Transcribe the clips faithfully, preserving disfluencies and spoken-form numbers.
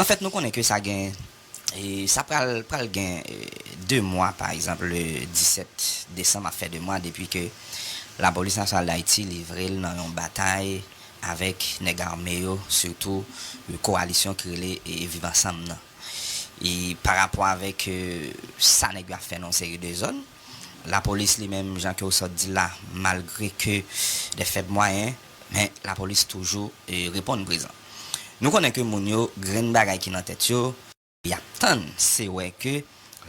Anfèt, nou konnen ke sa gen, e, sa pral, pral gen, e, de mwa, pa egzanp, le disèt desanm ap fè de mwa depi ke Lapolis Nasyonal d Ayiti livre l nan yon batay avèk nèg ame yo, sitou, e, kowalisyon ki rele, e, Viv Ansanm nan. E pa rapò avèk, e, sa nèg yo ap fè nan yon seri de zòn, lapolis li menm, jan ke w sot di la, malgre ke de fèb mwayen, men lapolis toujou, e, reponn prezan. Nou konnen ke moun yo, grenn bagay ki nan tèt yo, y ap tann, se wè ke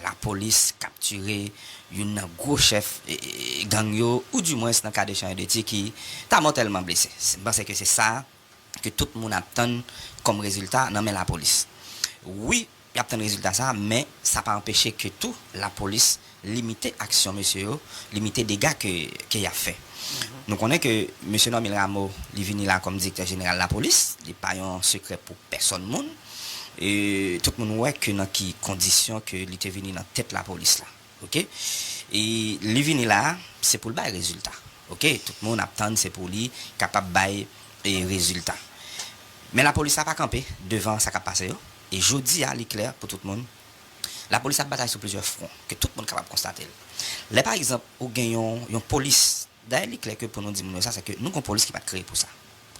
lapolis kaptire youn nan gwo chèf, e, e, gang yo, oudimwens nan ka de Chan e de Ti ki ta mòtèlman blese. M panse ke se sa ke tout moun ap tann kòm rezilta nan men lapolis. Wi, y ap tann rezilta sa, men sa pa anpeche ke tou lapolis limite aksyon mesye yo, limite dega ke, ke y ap fè. Nou konnen ke mesye Normil Rameau, li vini la kòm direktè jeneral lapolis, li pa yon sekrè pou pèsonn moun. E tout moun wè ke nan ki kondisyon ke li te vini nan tèt lapolis la. Oke? E li vini la, se pou l bay rezilta. Oke? Tout moun ap tann se pou li kapab bay, e, rezilta. Men lapolis la pa kanpe devan sa k ap pase yo. E jodi a, li klè pou tout moun. Lapolis ap batay sou plizyè fwon, ke tout moun kapab konstate l. Lè, pa egzanp, ou gen yon, yon polis, dayè, li klè ke pou nou di moun yo sa, se ke nou gon polis ki pa t kreye pou sa.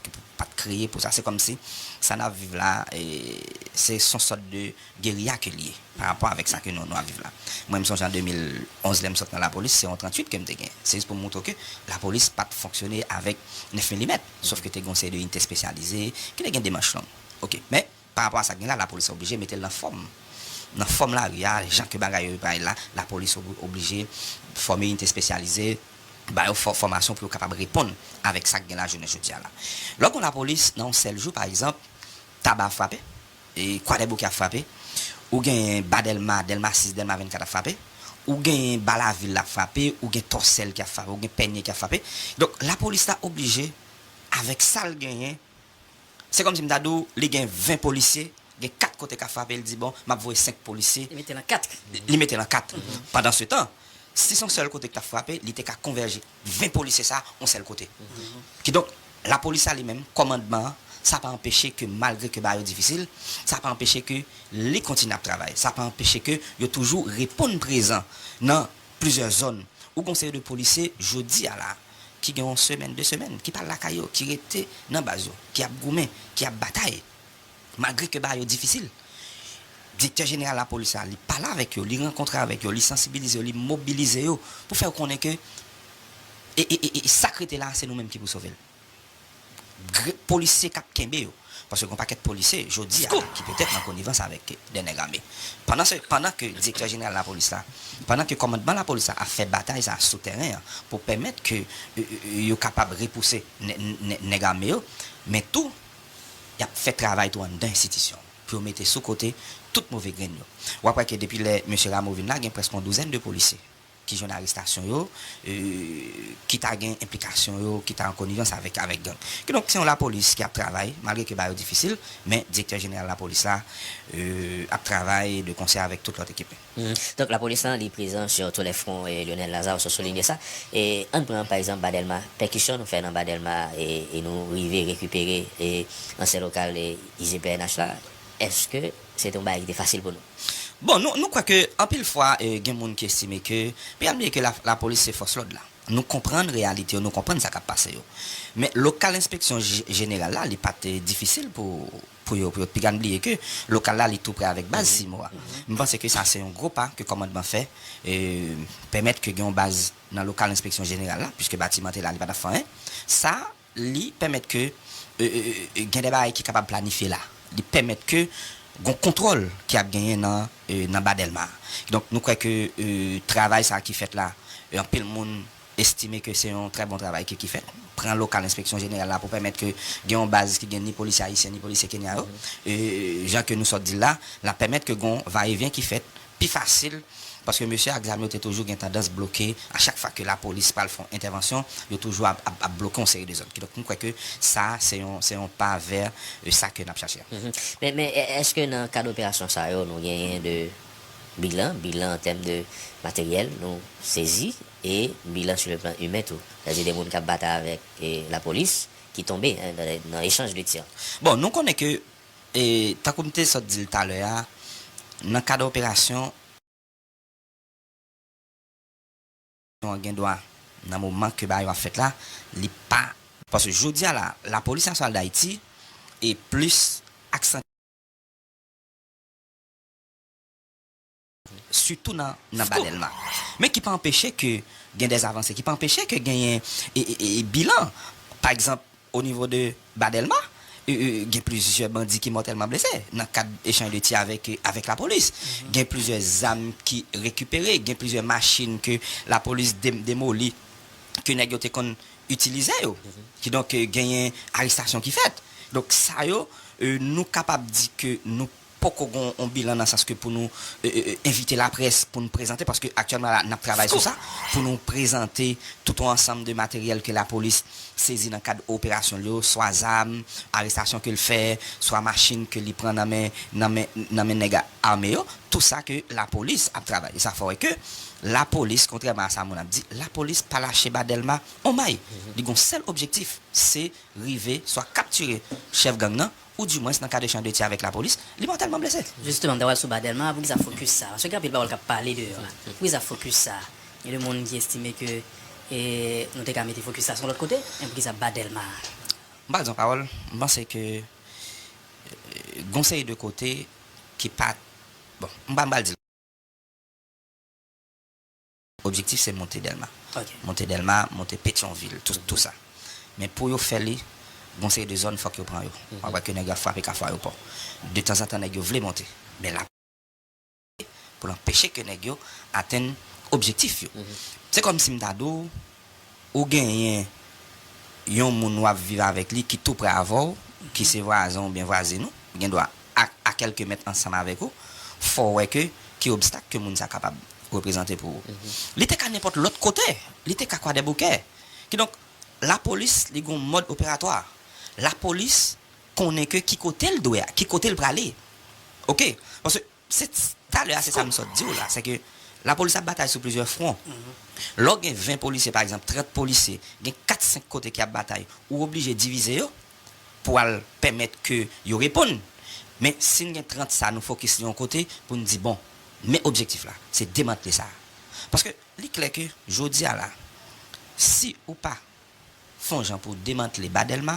Ki pa t kreye pou sa. Se kòmsi sa n ap viv la, e, se, se yon sòt de geriya ke l ye, pa rapò avèk sa ke nou, nou ap viv la. Mwen, m sonje an de mil onz, lè m sot nan lapolis, se yon tranntuit ke m te gen. Se jis pou m montre w ke lapolis pa t fonksyone avèk nèf milimèt, sof ke te gen yon seri de inite espesyalize, ki te gen de manch long. Oke, men, pa rapò a sa k gen la, lapolis oblije mete l nan fòm. Nan fòm lari a, jan ke bagay yo parèt la, lapolis ob-, oblije fòme inite espesyalize, ba yo fò-, fòmasyon pou yo kapab reponn avèk sa k gen la jounen jodi a la. Lè w gon lapolis, nan yon sèl jou, pa egzanp, Taba ap frape, e Kwadèboukè ap frape, ou genyen ba Dèlma, Dèlma sis, Dèlma vennkat ap frape, ou genyen ba Lavil ap frape, ou gen Tòsèl ki ap frape, ou gen Pènye ki ap frape. Donk, lapolis la oblije, avèk sa l genyen, se kòmsi m ta di w, li gen ven polisye, gen kat kote k ap frape, li di, "Bon, m ap voye senk polisye." Li mete nan kat. Li mete nan kat. Pandansetan, si se yon sèl kote k t ap frape, li te ka konvèje ven polisye sa yon sèl kote. Kidonk, lapolis la li menm, kòmandman an, sa pa anpeche ke, malgre ke bagay yo difisil, sa pa anpeche ke li kontinye ap travay. Sa pa anpeche ke yo toujou reponn prezan nan plizyè zòn. Ou gon seri de polisye, jodi a la, ki gen yon semèn, de semèn, ki pa lakay yo, ki rete nan baz yo, ki ap goumen, ki ap batay, malgre ke bagay yo difisil. Direktè jeneral lapolis la, li pale avèk yo, li rankontre avèk yo, li sansibilize yo, li mobilize yo, pou fè yo konnen ke, e, e, e, e sa k rete la, se nou menm ki pou sove l. Gre-, polisye k ap kenbe yo. Paske gen yon pakèt polisye, jodi a, ki petèt nan konivans avèk de nèg ame. Pandan se, pandan ke direktè jeneral lapolis la, pandan ke kòmandman lapolis la ap fè batay sa sou tèren an, pou pèmèt ke, e, e, e, yo kapab repouse nè-, nè-, nèg ame yo, men tou, y ap fè travay tou anndan enstitisyon, pou yo mete sou kote tout move grenn yo. W ap wè ke depi lè mesye Rameau vin la, gen prèske yon douzèn de polisye ki jwenn arestasyon yo, e, ki ta gen enplikasyon yo, ki ta an konivans avèk, avèk gang. Kidonk, se yon lapolis ki ap travay, malgre ke bagay yo difisil, men direktè jeneral lapolis la, e, ap travay de konsè avèk tout lòt ekip li. Mhm. Donk, lapolis lan, li prezan sur tous les fronts, e Lionel Lazarre, ou soulinye sa. E ann pran, pa egzanp, ba Dèlma, pèkisyon nou fè nan ba Dèlma, e, e nou rive rekipere, e, ansyen lokal, e, I G P N H la, èske se te yon bagay ki te fasil pou nou? Bon, nou, nou kwè ke anpil fwa, e, gen moun ki estime ke, pa bliye ke la, lapolis se fòs lòd la. Nou konprann reyalite yo, nou konprann sa k ap pase yo. Men lokal enspeksyon je-, jeneral la, li pa t difisil pou, pou yo, pou yo. Pa bliye ke lokal la, li tou prè avèk baz Simo a. M panse ke sa se yon gwo pa ke kòmandman fè, e, pèmèt ke gen yon baz nan lokal enspeksyon jeneral la, piske batiman te la, li pa t ap fè anyen. Sa, li pèmèt ke, e, e, e, gen de bagay ki kapab planifye la. Li pèmèt ke gon kontwòl ki ap genyen nan, e, nan ba Dèlma. Donk, nou kwè ke, e, travay sa ki fèt la, e, anpil moun estime ke se yon trè bon travay ki, ki fèt. Pran lokal enspeksyon jeneral la pou pèmèt ke gen yon baz ki gen ni polisye ayisyen, ni polisye kenyan yo. E, jan ke nou sot di l la, l ap pèmèt ke gon vayevyen ki fèt pi fasil, paske mesye ak zam yo te toujou gen tandans bloke, a chak fwa ke lapolis pral fè yon entèvansyon, yo toujou ap, ap, ap bloke yon seri de zòn. Kidonk, nou kwè ke sa, se yon, se yon pa vè, e, sa ke n ap chache a. Mhm. Men, men, è-, èske nan kad operasyon sa yo, nou genyen de bilan, bilan an tèm de materyèl nou sezi, e bilan sur le plan humain tou? Sètadi de moun k ap batay avèk, e, lapolis, ki tonbe, en, nan, nan echanj de tir. Bon, nou konnen ke E tankou m te sot di l talè a, nan kad operasyon an gen dwa, nan moman ke bagay yo ap fèt la, li pa. Paske jodi a la, Lapolis Nasyonal d Ayiti e plis aksantiye sitou nan, nan Ba Dèlma. Men ki pa anpeche ke gen dèzavanse, ki pa anpeche ke genyen e, e, e, e bilan. Pa egzanp, o nivo de Ba Dèlma, e, e, gen plizyè bandi ki mòtèlman blese nan kad echanj de tir avèk, avèk lapolis. Gen plizyè zam ki rekipere, gen plizyè machin ke lapolis dem-, demoli, ke nèg yo te konn itilize yo. Kidonk, e, genyen arestasyon ki fèt. Donk, sa yo, e, nou kapab di ke nou poko gon yon bilan nan sans ke pou nou, e, e, e, envite laprès pou nou prezante, paske aktyèlman la, n ap travay sou sa, pou nou prezante tout yon ansanm de materyèl ke lapolis sezi nan kad operasyon l yo, swa zam, arestasyon ke l fè, swa machin ke li pran nan men, nan men, nan men nèg ame yo, tout sa ke lapolis ap travay. E sa fè w wè ke lapolis, kontrèman a sa moun ap di, lapolis pa lache Ba Dèlma on may. Li gon sèl objektif, se rive swa kaptire chèf gang nan, ou dimwens nan ka de echanj de tir avèk lapolis, li mòtèlman blese. Jisteman, m ta pral sou Ba Dèlma, poukisa fokis sa? Paske gen anpil pawòl k ap pale deyò a. Poukisa fokis sa? Gen de moun ki estime ke, e, nou te ka mete fokis la sou yon lòt kote, men poukisa Ba Dèlma? M pral di yon pawòl, m panse ke, e, gon seri de kote ki pa, bon, m pa, m pral di l. Objektif se monte Dèlma. Ok. Monte Dèlma, monte Petyonvil, tout, tout sa. Men pou yo fè li, gon seri de zòn fòk yo pran yo. W ap wè ke nèg yo ap frape Kafou Ayewopò. De tanzantan, nèg yo vle monte. Men la, pou l anpeche ke nèg yo atenn objektif yo. Se kòmsi m ta di w, ou genyen yon moun w ap viv avèk li ki tou prè avè w, ki se vwazen w oubyen vwazin ou, gen dwa a, a kèlke mèt ansanm avèk ou, fò w wè ke ki obstak ke moun sa kapab reprezante pou ou. Li te ka nenpòt lòt kote, li te ka Kwadèboukè. Kidonk, lapolis, li gon mòd operatwa. Lapolis konnen ke ki kote l dwe, ki kote l prale. Oke? Paske se t-, talè a, se sa m sot di w la, se ke lapolis ap batay sou plizyè fwon. Lè w gen ven polisye, pa egzanp, trant polisye, gen kat senk kote ki ap batay, ou oblije divize yo pou al pèmèt ke yo reponn. Men si n gen trant sa, nou fokis li yon kote pou n di, bon, men objektif la, se demantle sa. Paske li klè ke jodi a la, si ou pa fè yon jan pou demantle Ba Dèlma,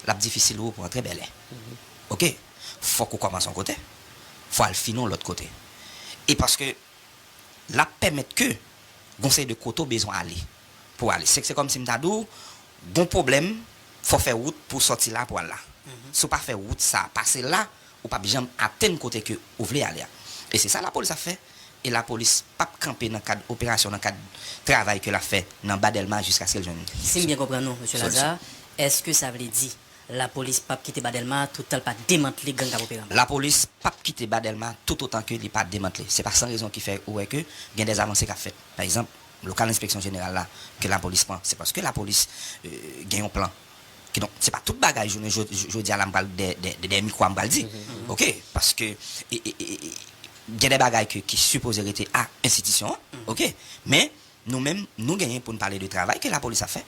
l ap difisil ou pou antre Bèlè. Oke? Fòk ou kòmanse yon kote, fò al fini yon lòt kote. E paske l ap pèmèt ke gon seri de kote w bezwen ale pou w ale. Se, se kòmsi m ta di w, gon pwoblèm, fò w fè wout pou w sòti la pou w al la. Si w pa fè wout sa, pase la, ou p ap janm atenn kote ke ou vle ale a. E se sa lapolis ap fè. E lapolis p ap kanpe nan kad operasyon, nan kad travay ke l ap fè nan Ba Dèlma jiskaske l jwenn solisyon. Si m byen konprann ou, mesye Lazarre, èske sa vle di lapolis p ap kite Ba Dèlma toutan l pa demantle gang k ap opere anba? Lapolis p ap kite Ba Dèlma toutotan ke li pa demantle. Se pa san rezon ki fè ou wè ke gen dèzavanse k ap fèt. Pa egzanp, lokal enspeksyon jeneral la ke lapolis pran, se paske lapolis, e, gen yon plan. Kidonk, se pa tout bagay jounen jo-, jo-, jodi a la m pral dèyè, dèyè, dèyè mikwo a m pral di. Oke? Paske, e, e, e, e, gen de bagay ke, ki sipoze rete a enstitisyon an. Oke? Men, nou menm, nou genyen pou n pale de travay ke lapolis ap fè,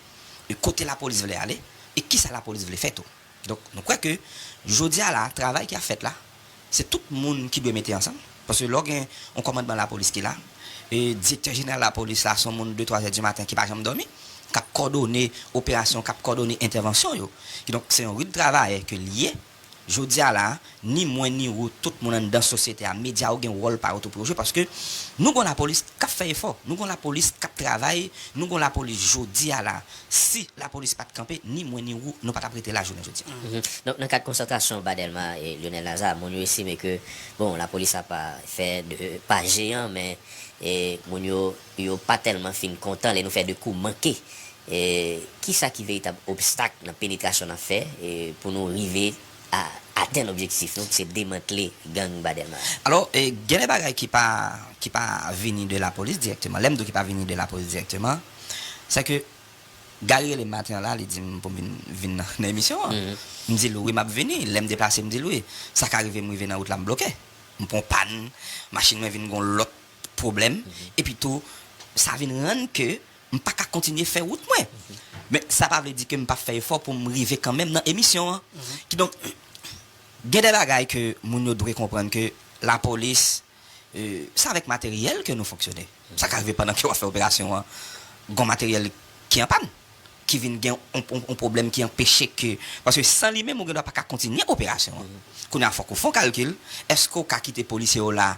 e kote lapolis vle ale, e kisa lapolis vle fè tou. Donk, nou kwè ke jodi a la, travay ki ap fèt la, se tout moun ki dwe mete ansanm. Paske lè w gen yon kòmandman lapolis ki la, e direktè jeneral lapolis la, se yon moun de twa zè di maten ki pa janm dòmi, k ap kòdone operasyon, k ap kòdone entèvansyon yo. Kidonk, se yon rud travayè ke l ye. Jodi a la, ni mwen, ni ou, tout moun anndan sosyete a, medya yo gen wòl pa yo tou pou yo jwe, paske nou gon lapolis k ap fè efò, nou gon lapolis k ap travay, nou gon lapolis jodi a la. Si lapolis pa t kanpe, ni mwen ni ou, nou pa t ap rete la jounen jodi a. Mhm. Donk, nan kad konsantrasyon Ba Dèlma e Lionel Lazarre, moun yo estime ke, bon, lapolis ap fè de pa jeyan, men, e, moun yo, yo pa tèlman fin kontan lè nou fè de kou manke. E, kisa ki veritab obstak nan penetrasyon n ap fè, e, pou nou rive a atenn objektif nou, ki se demantle gang Ba Dèlma? Alò, e, gen de bagay ki pa, ki pa vini de lapolis dirèkteman. Lè m di w ki pa vini de lapolis dirèkteman, se ke Gary rele m maten an la, li di m pou m vin, vin nan, nan emisyon an. Mhm. M di l, wi, m ap vini. Lè m deplase, m di l, wi. Sa ka rive, m rive nan wout la, m bloke. M pran pàn, machin mwen vin gon lòt pwoblèm. Mhm. Epi tou, sa vin rann ke m pa ka kontinye fè wout mwen. Mhm. Men sa pa vle di ke m p ap fè efò pou m rive kanmenm nan emisyon an. Mhm. Kidonk, Gen de bagay ke moun yo dwe konprann ke lapolis, e, se avèk materyèl ke nou fonksyone. Sa ka rive pandan ke w ap fè operasyon an, gon materyèl ki an pàn, ki vin gen on, on, on pwoblèm ki anpeche ke, paske san li menm, ou gen dwa pa ka kontinye operasyon an. Kounye a, fòk ou fè on kalkil, èske w ka kite polisye yo la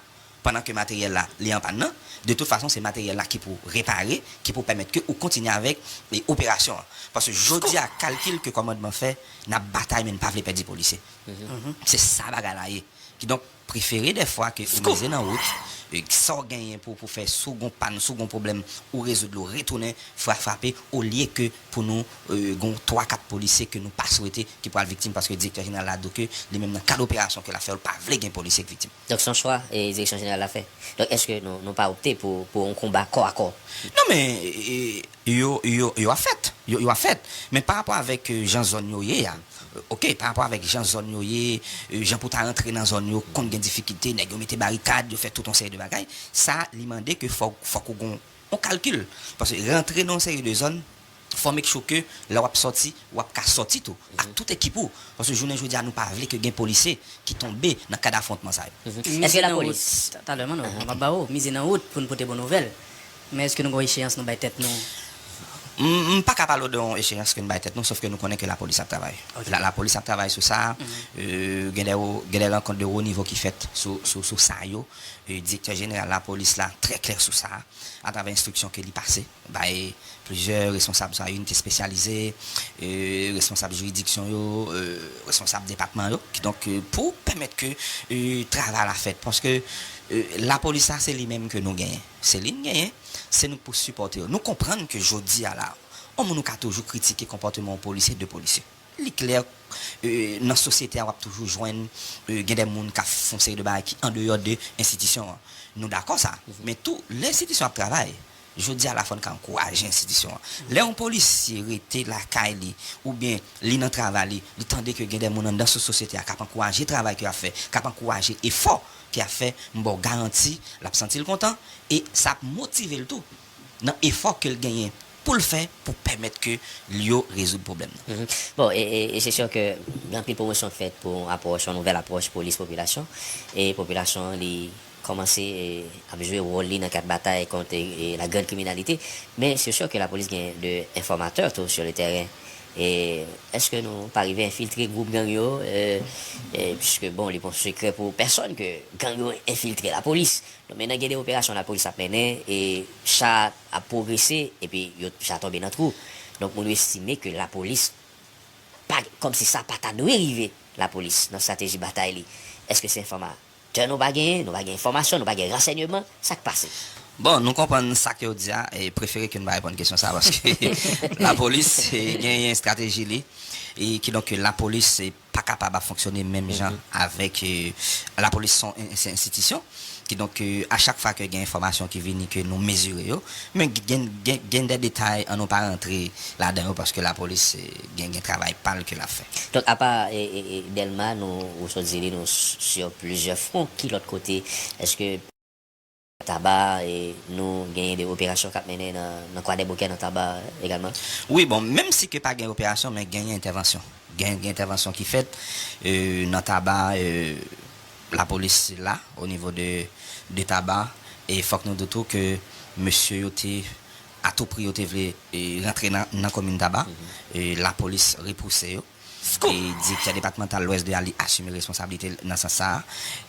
pandan ke materyèl la, li an pàn nan? De tout fason, se materyèl la ki pou repare, ki pou pèmèt ke ou kontinye avèk, e, operasyon an. Paske jodi a, kalkil ke kòmandman fè, n ap batay, men n pa vle pèdi polisye. Se sa bagay la ye. Kidonk, prefere dèfwa ke ou mize nan wout, e, sa w genyen pou, pou fè, si w gon pàn, si w gon pwoblèm, ou rezoud li, ou retounen fra-, frape, olye ke pou nou, e, gon twa, kat polisye ke nou pa swete ki pral viktim, paske direktè jeneral la di ke li menm nan kad operasyon ke l ap fè, l pa vle gen polisye k viktim. Donk, se yon chwa, e, direksyon jeneral la fè. Donk, èske nou, nou pa opte pou, pou yon konba kò a kò? Non, men, e, yo, yo, yo ap fèt. Yo, yo ap fèt. Men pa rapò avèk, e, jan zòn yo ye a, e, oke, pa rapò avèk jan zòn yo ye, e, jan pou ta rantre nan zòn yo, konn gen difikilte, nèg yo mete barikad, yo fè tout yon seri de bagay. Sa, li mande ke fòk, fòk ou gon yon kalkil. Paske rantre nan yon seri de zòn, fò make sure ke lè w ap sòti, w ap ka sòti tou, ak tout ekip ou. Paske jounen jodi a, nou pa vle ke gen polisye ki tonbe nan kad afwontman sa yo. Èske lapolis? Talè, Manno, m ap ba ou, mize nan wout pou n pote bon nouvèl. Men èske nou gen yon echeyans nou bay tèt nou? M, m pa ka pale w de yon echeyans ke n bay tèt nou, sòf ke nou konnen ke lapolis ap travay. La, lapolis ap travay sou sa. E, gen de wo-, gen de rankont de wo nivo ki fèt sou, sou, sou sa yo. E, direktè jeneral lapolis la trè klè sou sa, atravè enstriksyon ke li pase bay plizyè responsab sa yo, inite espesyalize, e, responsab jiridiksyon yo, e, responsab depatman yo. Kidonk, e, pou pèmèt ke, e, travay la fèt. Paske, e, lapolis la, se li menm ke nou genyen. Se li n genyen, se nou k pou sipòte yo. Nou konprann ke jodi a la, yon moun ou ka toujou kritike konpòteman yon polisye, de polisye. Li klè, e, nan sosyete a, w ap toujou jwenn, e, gen de moun k ap fè yon seri de bagay ki andeyò de enstitisyon an. Nou dakò sa. Men tou, lè enstitisyon ap travay, jodi a la, fò n ka ankouraje enstitisyon an. Lè yon polisye rete lakay li, oubyen li nan travay li, li tande ke gen de moun anndan sou sosyete a k ap ankouraje travay ke y ap fè, k ap ankouraje efò ke y ap fè, m ba w garanti, l ap santi l kontan, e sa ap motive l tou nan efò ke l genyen pou l fè pou pèmèt ke l yo rezoud pwoblèm nan. Bon, e, e, e se si ke gen anpil pwomosyon k fèt pou yon apwòch, yon nouvèl apwòch polis popilasyon. E popilasyon an, li kòmanse, e, ap jwe wòl li nan kad batay kont, e, la grande criminalité. Men se si ke lapolis gen de enfòmatè tou sur le terrain. E èske nou pa rive enfiltre gwoup gang yo? E, e, piske, bon, li pa yon sekrè pou pèsonn ke gang yo enfiltre lapolis. Donk, men nan gen de operasyon lapolis ap mennen, e cha ap pwogrese, epi yo, cha tonbe nan twou. Donk, moun yo estime ke lapolis, pa, kòmsi sa pa ta dwe rive lapolis nan estrateji batay li. Èske se enfòmatè nou pa genyen, nou pa gen enfòmasyon, nou pa gen ransèyman, sa k pase? Bon, nou konprann sa ke w di a, e prefere ke n pa reponn kesyon sa a, paske lapolis, e, genyen estrateji li, e kidonk lapolis, e, pa kapab ap fonksyone menm jan avèk, e, lapolis se yon en-, se enstitisyon. Kidonk, e, a chak fwa ke gen enfòmasyon ki vini, ke nou mezire yo, men gen, gen, gen de detay, an nou pa rantre ladan yo, paske lapolis, e, gen, gen travay pa l ke l ap fè. Donk, apa, e, e, e, Dèlma, nou, ou sot di li, nou s-, sur plizyè fwon, ki lòt kote, èske Taba, e nou genyen de operasyon k ap mennen nan, nan Kwadèboukè, nan Taba egalman? Wi, bon, menm si ke pa gen operasyon, men genyen entèvansyon. Gen, gen entèvansyon ki fèt, e, nan Taba, e, lapolis la, o nivo de, de Taba, e fòk nou di tou ke mesye yo te, a tou pri, yo te vle, e, rantre nan, nan komin Taba, e, lapolis repouse yo. E direktè depatmantal Lwès de a, li asime responsablite l nan sans sa a.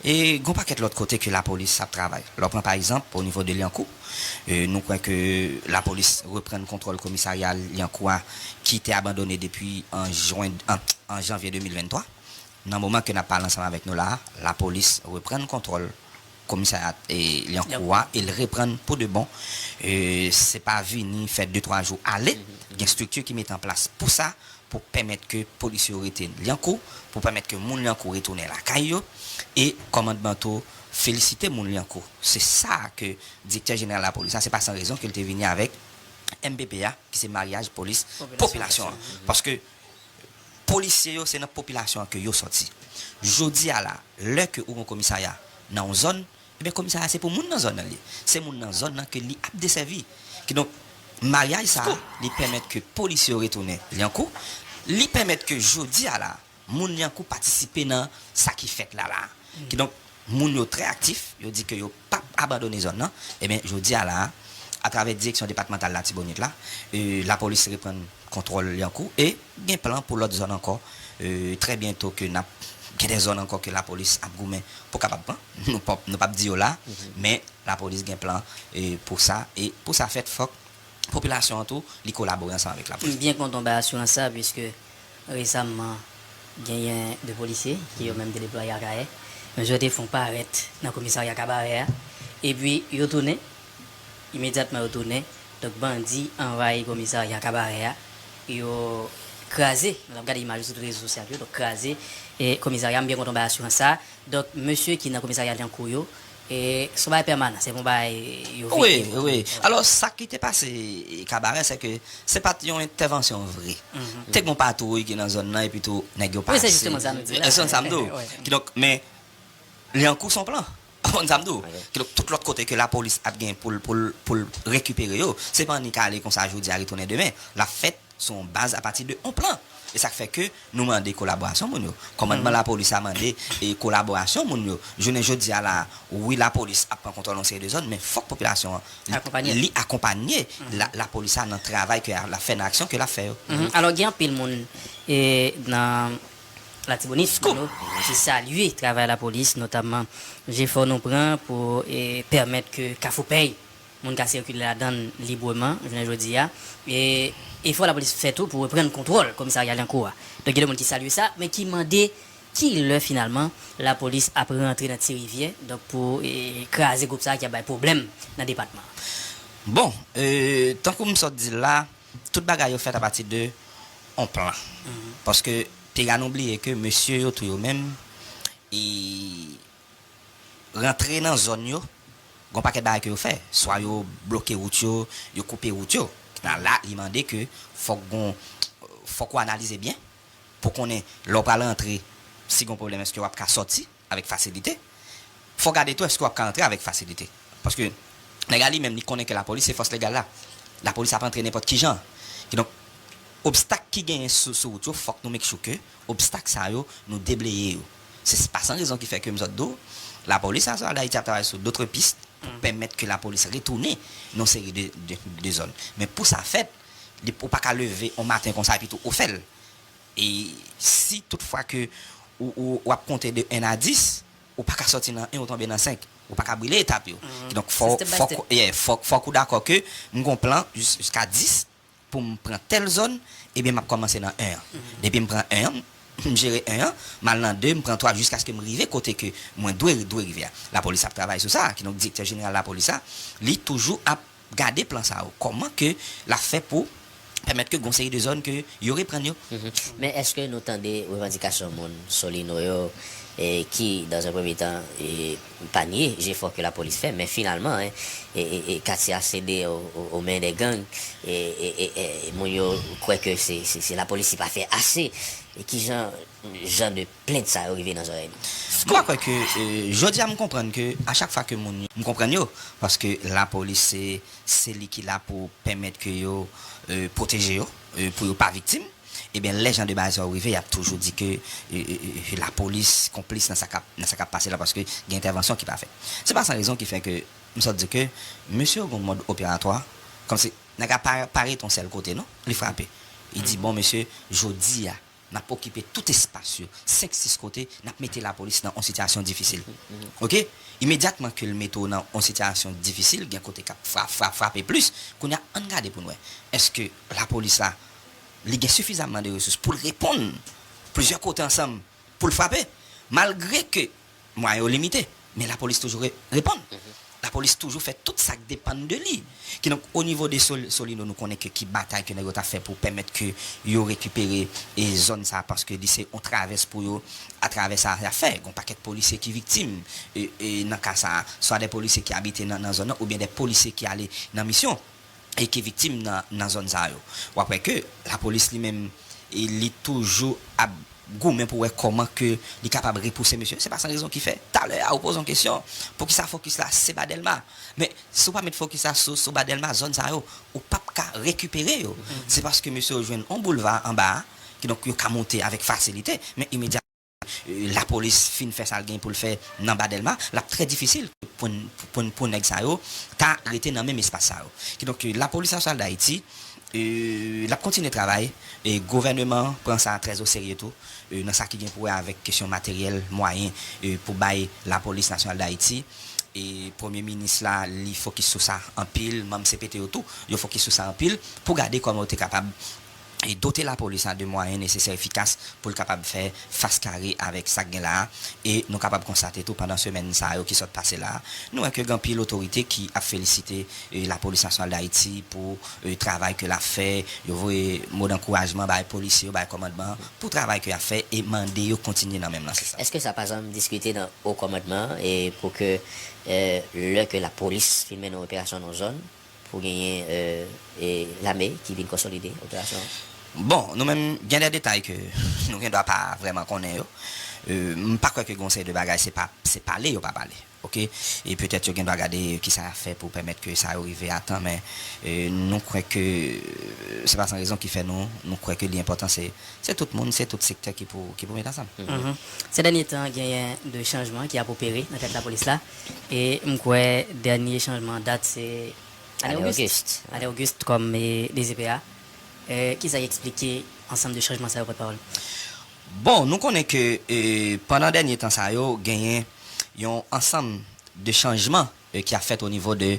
E gon pakèt lòt kote ke lapolis ap travay. Lè w pran pa egzanp, o nivo de Lyankou, e nou kwè ke lapolis reprann kontwòl komisarya Lyankou a, ki te abandone depi an jen, an, an janvye de mil venntwa. Nan moman ke n ap pale ansanm avèk nou la a, lapolis reprann kontwòl komisarya, e, Lyankou a, e l reprann pou de bon. E se pa vini fè de twa jou ale. Gen estrikti ki mete an plas pou sa, pou pèmèt ke polisye yo rete Lyankou, pou pèmèt ke moun Lyankou retounen lakay yo, e kòmandman tou felisite moun Lyankou. Se sa ke direktè jeneral lapolis la, se pa san rezon ke l te vini avèk M P P a, ki se maryaj polis popilasyon an. Paske polisye yo, se nan popilasyon an ke yo sòti. Jodi a la, lè ke ou gon komisarya nan yon zòn, ebyen, komisarya se pou moun nan zòn nan li ye. Se moun nan zòn nan ke li ap desèvi. Kidonk, maryaj sa a, li pèmèt ke polisye yo retounen Lyankou. Li pèmèt ke jodi a la, moun Lyankou patisipe nan sa ki fèt la la. Kidonk, moun yo trè aktif, yo di ke yo p ap abandone zòn nan. Ebyen, jodi a la, atravè direksyon depatmantal Latibonit la, e, lapolis reprann kontwòl Lyankou e gen plan pou lòt zòn ankò. E, trè byento ke n ap gen de zòn ankò ke lapolis ap goumen pou kapab pran. Nou p ap, nou p ap di yo la, men lapolis gen plan, e, pou sa. E pou sa fèt, fòk popilasyon an tou, li kolabore ansanm avèk lapolis. M byen kontan bay asirans sa, piske resaman, genyen de polisye ki yo menm te deplwaye Akayè. Men yo te fè yon parèt nan komisarya Kabarè a. Epi, yo tounen, imedyatman yo tounen. Donk, bandi anvayi komisarya Kabarè a. Yo kraze, nou t ap gade imaj yo sou tout rezo sosyal yo, donk kraze, e, komisarya, m byen kontan bay asirans sa. Donk, mesye ki nan komisarya Lyankou yo, e, se yon bagay pèmanan, se pa yon bagay yo veye. Wi, wi. Alò, sa ki te pase, e, Kabarè, se ke se pa t yon entèvansyon vre. Te gen yon patwouy ki nan zòn nan, epi tou, nèg yo pase. Wi, se jisteman sa nou di la. E se sa m di w. Kidonk, men, Lyankou se yon plan. Ou konprann sa m di w? Kidonk, tout lòt kote ke lapolis ap gen pou l, pou l, pou l rekipere yo, se pa annik ale konsa jodi a, retounen demen. L ap fèt sou yon baz apati de yon plan. E sa k fè ke nou mande kolaborasyon moun yo. Kòmandman lapolis la mande, e, kolaborasyon moun yo. Jounen jodi a la, wi, lapolis ap pran kontwòl yon seri de zòn, men fòk popilasyon an, li, li akonpanye la, lapolis la nan travay ke l ap fè, nan aksyon ke l ap fè yo. Alò, gen anpil moun, e, nan Latibonit, nou, ki salye travay lapolis, notamman jefò nou pran pou, e, pèmèt ke Kafou Pèy, moun ka sikile ladan l libreman, jounen jodi a. E efò lapolis fè tou pou reprann kontwòl komisarya Lyankou a. Donk, gen de moun ki salye sa, men ki mande ki lè finalman lapolis ap rantre nan Ti Rivyè, donk, pou, e, kraze gwoup sa a ki ap bay pwoblèm nan depatman an. Bon, e, tankou m sot di l la, tout bagay yo fèt apati de yon plan. Paske, piga nou bliye ke mesye yo tou yo menm, e, rantre nan zòn yo, gen yon pakèt bagay ke yo fè. Swa yo bloke wout yo, yo koupe wout yo. La, la, li mande ke fòk gon, fòk ou analize byen pou konnen lè w pral rantre, si gon pwoblèm, èske w ap ka sòti avèk fasilite. Fò w gade tou, èske w ap ka rantre avèk fasilite. Paske nèg la li menm, li konnen ke lapolis se fòs legal la. Lapolis ap rantre nenpòt ki jan. Kidonk, obstak ki genyen sou, sou wout yo, fòk nou make sure ke obstak sa yo, nou debleye yo. Se pa san rezon ki fè ke m sot di w, lapolis Nasyonal Dayiti ap travay sou dotre pis pou pèmèt ke lapolis retounen nan yon seri de, de, de zòn. Men pou sa fèt, li, ou pa ka leve yon maten konsa epi tou ou fè l. E si toutfwa ke ou, ou, ou ap konte de en a dis, ou pa ka sòti nan en, ou tonbe nan senk. Ou pa ka brile etap yo. Kidonk, fò, fòk, yeah, fòk, fòk ou dakò ke m gon plan jis, jiska dis, pou m pran tèl zòn, ebyen, m ap kòmanse nan en an. Depi m pran en an, m jere en an, m al nan de, m pran twa, jiskaske m rive kote ke mwen dwe, dwe rive a. Lapolis ap travay sou sa, kidonk direktè jeneral lapolis la, li toujou ap gade plan sa yo. Kòman ke l ap fè pou pèmèt ke gon seri de zòn ke yo reprann yo. Men èske nou tande revandikasyon moun Solino yo, e, ki, dans un premier temps, e, pa nye jefò ke lapolis fè, men finalman, en, e, e, e katye a sede o, o, o men dè gang, e, e, e, e moun yo kwè ke se, se, se lapolis ki pa fè ase. E kijan, jan de plent sa yo rive nan zòrèy nou? M pa kwè ke, e, jodi a m konprann ke a chak fwa ke moun yo, m konprann yo, paske lapolis se, se li ki la pou pèmèt ke yo, e, pwoteje yo, e, pou yo pa viktim. Ebyen, lè jan de bagay sa yo rive, y ap toujou di ke, e, e, e, lapolis konplis nan sa k ap, nan sa k ap pase la, paske gen entèvansyon ki pa fèt. Se pa san rezon ki fè ke m sot di ke mesye yo gen yon mòd operatwa, kòmsi nèg la pa, pa rete yon sèl kote, non, li frape. Li di, bon, mesye, jodi a, n ap okipe tout espas yo, senk, sis kote, n ap mete lapolis nan yon sitiyasyon difisil. Oke? Imedyatman ke l mete w nan yon sitiyasyon difisil, gen kote k ap fra-, fra-, frape plis. Kounye a, ann gade pou n wè. Èske lapolis la, li gen sifizamman de resous pou l reponn plizyè kote ansanm pou l frape? Malgre ke mwayen yo limite, men lapolis toujou re-, reponn. Lapolis toujou fè tout sa k depann de li. Kidonk, o nivo de Sol-, Solino, nou konnen ke ki batay ke nèg yo t ap fè pou pèmèt ke yo rekipere, e, zòn sa, paske li se yon travès pou yo, atravè sa y ap fè. Gon pakèt polisye ki viktim, e, e, nan ka sa, swa de polisye ki abite nan, nan zòn nan, oubyen de polisye ki ale nan misyon e ki viktim nan, nan zòn sa yo. W ap wè ke lapolis li menm, e, li toujou ap goumen pou wè kòman ke li kapab repouse mesye. Se pa san rezon ki fè, talè a, ou poze yon kesyon, poukisa fokis la se ba Dèlma? Men, si w pa met fokis la sou, sou ba Dèlma, zòn sa yo, ou p ap ka rekipere yo. Se paske mesye yo jwenn yon boulva anba a, Kidonk, yo ka monte avèk fasilite, men imedyatman, e, lapolis fin fè sa l gen pou l fè nan Ba Dèlma, l ap trè difisil pou n, pou n, pou nèg sa yo ta rete nan menm espas sa yo. Kidonk, e, Lapolis Nasyonal d Ayiti, e, l ap kontinye travay, e gouvènman an pran sa trè o serye tou, e, nan sa ki gen pou wè avèk kesyon materyèl, mwayen, e, pou bay Lapolis Nasyonal d Ayiti. E Premye Minis la, li fokis sou sa anpil, manm C P T yo tou, yo fokis sou sa anpil, pou gade kòman yo te kapab e dote lapolis la de mwayen nesesè efikas pou l kapab fè fas kare avèk sa k gen la a. E nou kapab konstate tou pandan semèn sa yo ki sot pase la a, nou wè ke gen anpil otorite ki ap felisite, e, Lapolis Nasyonal d Ayiti pou, e, travay ke l ap fè. Yo voye mo dankourajman bay polisye yo, bay kòmandman an pou travay ke y ap fè e mande yo kontinye nan menm lanse sa. Èske sa pa janm diskite nan wo kòmandman an e pou ke, e, lè ke lapolis fin mennen yon operasyon nan yon zòn, pou genyen, e, e lame ki vin konsolide operasyon an? Bon, nou menm, gen de detay ke nou gen dwa pa vrèman konnen yo. E, m pa kwè ke gen yon seri de bagay, se pa, se pale yo pa pale. Oke? E petèt yo gen dwa gade kisa y ap fè pou pèmèt ke sa yo rive a tan, men, e, nou kwè ke, e, se pa san rezon ki fè nou, nou kwè ke li enpòtan, se, se tout moun, se tout sektè ki pou, ki pou met ansanm. Mhm. Ces derniers temps, genyen de chanjman ki ap opere nan tèt lapolis la. E m kwè dènye chanjman an dat se Alain Alain Auguste. Auguste. Alain Auguste kòm, e, D G P A. E, kisa ki eksplike ansanm de chanjman sa yo, pòtpawòl? Bon, nou konnen ke, e, pandan dènye tan sa yo, genyen yon ansanm de chanjman, e, ki ap fèt o nivo de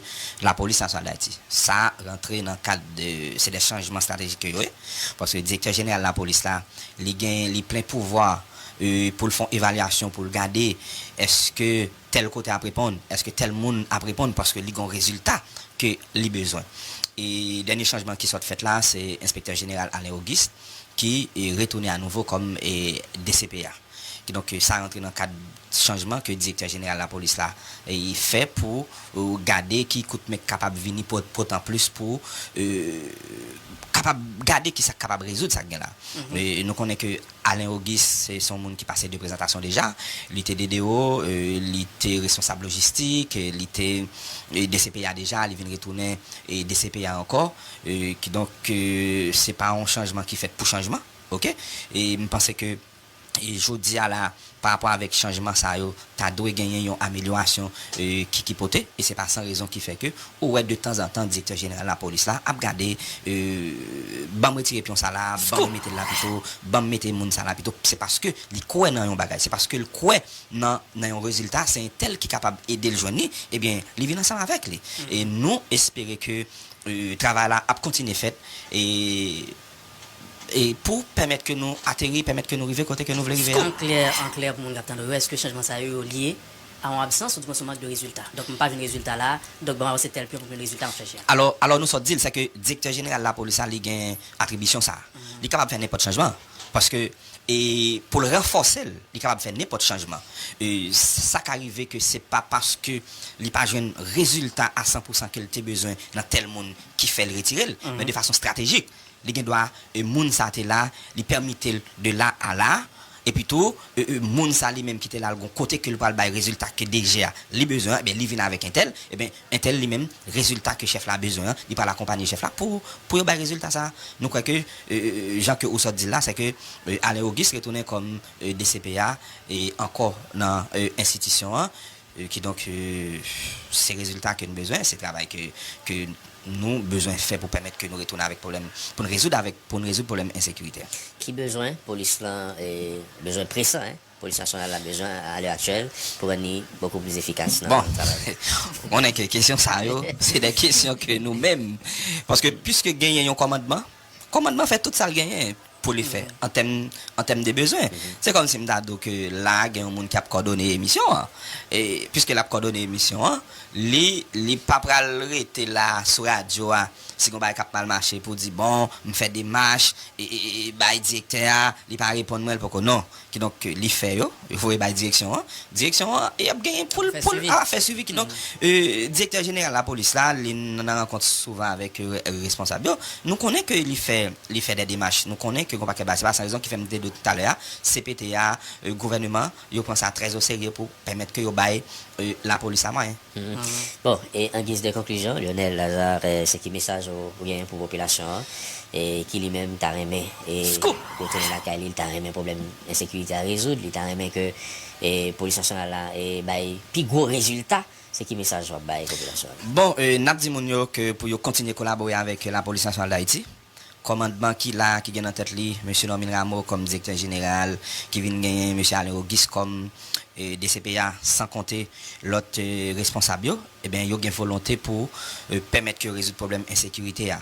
Lapolis Nasyonal d Ayiti. Sa rantre nan kad de, se de chanjman estratejik ke yo ye. Paske direktè jeneral lapolis la, li gen, li plen pouvwa, e, pou l fè yon evalyasyon, pou l gade èske tèl kote ap reponn, èske tèl moun ap reponn, paske li gen yon rezilta ke li bezwen. E dènye chanjman ki sot fèt la, se enspektè jeneral Alain Auguste ki, e, retounen anouvo kòm, e, D C P A. Kidonk, e, sa rantre nan kad chanjman ke direktè jeneral lapolis la, e, fè pou, e, gade ki kout men k kapab vini pot, pot an plis pou, e, kapab gade ki sa k kapab rezoud sa k gen la. Mhm. E, nou konnen ke Alain Auguste, se, se yon moun ki pase de prezantasyon deja. Li te D D O, e, li te responsab lojistik, e, li te, e, D C P A deja, li vin retounen, e, D C P A ankò. E, kidonk, e, se pa yon chanjman ki fèt pou chanjman, oke? E m panse ke, e, jodi a la, pa rapò avèk chanjman sa yo, ta dwe genyen yon amelyorasyon, e, ki, ki pote. E se pa san rezon ki fè ke ou wè de tanzantan direktè jeneral lapolis la ap gade, e, ban m retire pyon sa la, ban m mete l la pito, ban m mete moun sa la pito. Se paske li kwè nan yon bagay, se paske l kwè nan, nan yon rezilta, se entèl ki kapab ede l jwenn li, ebyen, li vin ansanm avèk li. E nou espere ke, e, travay la ap kontinye fèt, e, e pou pèmèt ke nou ateri, pèmèt ke nou rive kote ke nou vle rive a. An klè, an klè, pou moun k ap tande w yo, èske chanjman sa yo, yo lye a yon absans oudimwens yon mank de rezilta? Donk, m pa jwenn rezilta la, donk, ban m avanse tèl pyon pou m jwenn rezilta m ap chèche a. Alò, alò, nou sot di l, se ke direktè jeneral lapolis la, li gen atribisyon sa a. Li kapab fè nenpòt chanjman. Paske, e pou l ranfòse l, li kapab fè nenpòt chanjman. E sa ka rive ke se pa paske li pa jwenn rezilta a san pou san ke l te bezwen nan tèl moun ki fè l retire l, men de fason estratejik, li gen dwa, e, moun sa te la, li pèmite l de la a la, epi tou, e, e, moun sa li menm ki te la, l gon kote ke l pral bay rezilta ke D G a li bezwen an, ebyen, li vin avèk entèl, ebyen, entèl li menm, rezilta ke chèf la bezwen an, li pral akonpanye chèf la pou, pou yo bay rezilta sa. Nou kwè ke, e, e, jan ke ou sot di l la, se ke, e, Alain Auguste retounen kòm, e, D C P A, e, ankò nan, e, enstitisyon an. E, kidonk, e, se rezilta ke nou bezwen, se travay ke, ke nou bezwen fè pou pèmèt ke nou retounen avèk pwoblèm, pou n rezoud avèk, pou n rezoud pwoblèm ensekirite a. Ki bezwen polis lan, e, bezwen presan, en, polis nasyonal la bezwen a lè aktyèl pou rann li bokou plis efikas nan travay? Bon, ou konnen ke kesyon sa yo, se de kesyon ke nou menm, paske piske genyen yon kòmandman, kòmandman fè tout sa l genyen pou li fè, an tèm, an tèm de bezwen. Se kòmsi m ta di w ke la, gen yon moun ki ap kòdone emisyon an. E, piske l ap kòdone emisyon an, li, li pa pral rete la sou radyo a, si gon bagay k ap mal mache, pou di, bon, m fè demach, e, e, e, bay direktè a, li pa reponn mwen, l poko, non. Kidonk, li fè yo, yo voye bay direksyon an. Direksyon an, e ap genyen pou l, pou l ap fè swivi. Kidonk, e, direktè jeneral lapolis la, li nan rankont souvan avèk, e, responsab yo. Nou konnen ke li fè, li fè de demach. Nou konnen ke gon pakèt bagay. Se pa san rezon ki fè m te di w talè a, C P T a, e, gouvènman, yo pran sa trè o serye pou pèmèt ke yo bay, e, lapolis la mwayen. Bon, e an giz de konklizyon, Lionel Lazarre, e, se ki mesaj ou, ou genyen pou popilasyon an, e ki li menm ta renmen, e, retounen lakay li, li ta renmen pwoblèm ensekirite a rezoud, li ta renmen ke, e, polis nasyonal la, e, bay pi gwo rezilta, se ki mesaj w ap bay popilasyon an? Bon, e, n ap di moun yo ke pou yo kontinye kolabore avèk, e, lapolis nasyonal d Ayiti. Kòmandman ki la, ki gen nan tèt li, mesye Normil Rameau kòm direktè jeneral, ki vin genyen mesye Alain Auguste kòm, e, D C P A, san konte lòt, e, responsab yo, ebyen, yo gen volonte pou, e, pèmèt ke yo rezoud pwoblèm ensekirite a.